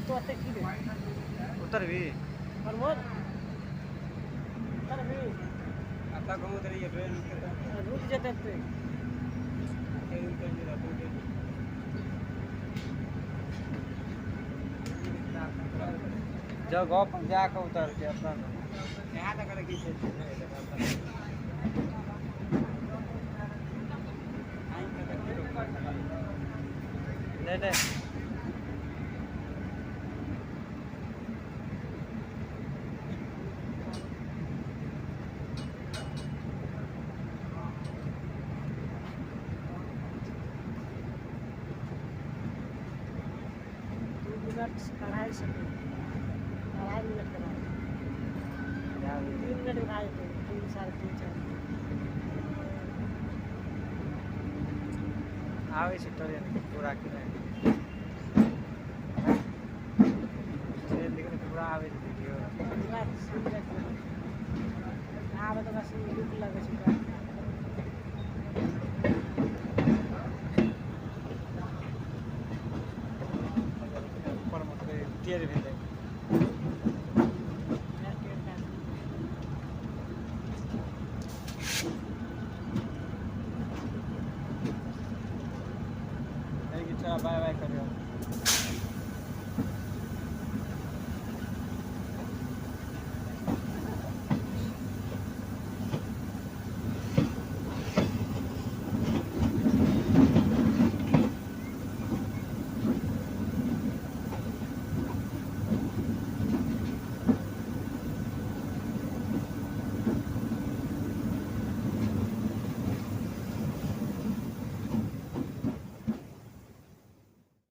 रुकतो एते की रे? उतरबी? प्रमोद, उतरबी? आता कहूँ उतरिए, ट्रेन रुकते तो। रुक जेतै ट्रेन। ट्रेन उतर जेतै, उतर जगह पर जाके उतरके अपना। यहाँ तक की छै। नहीं नहीं। 2 मिनट, 2.5 सेकेंड, 2.5 मिनट के बाद, 3 मिनट भए जेतै, 3, 3.5, 4। आबै छै ट्रेन पूरा कि नहि? ट्रेन देखियौ ने, पूरा आबै छै वीडियो। पूरा सीन देख, आबै तऽ बस लुक लगै छै पूरा। ऊपरमे टेढ़ भेलै। फेर टेढ़ भए गेलै। बाय बाय करियौ।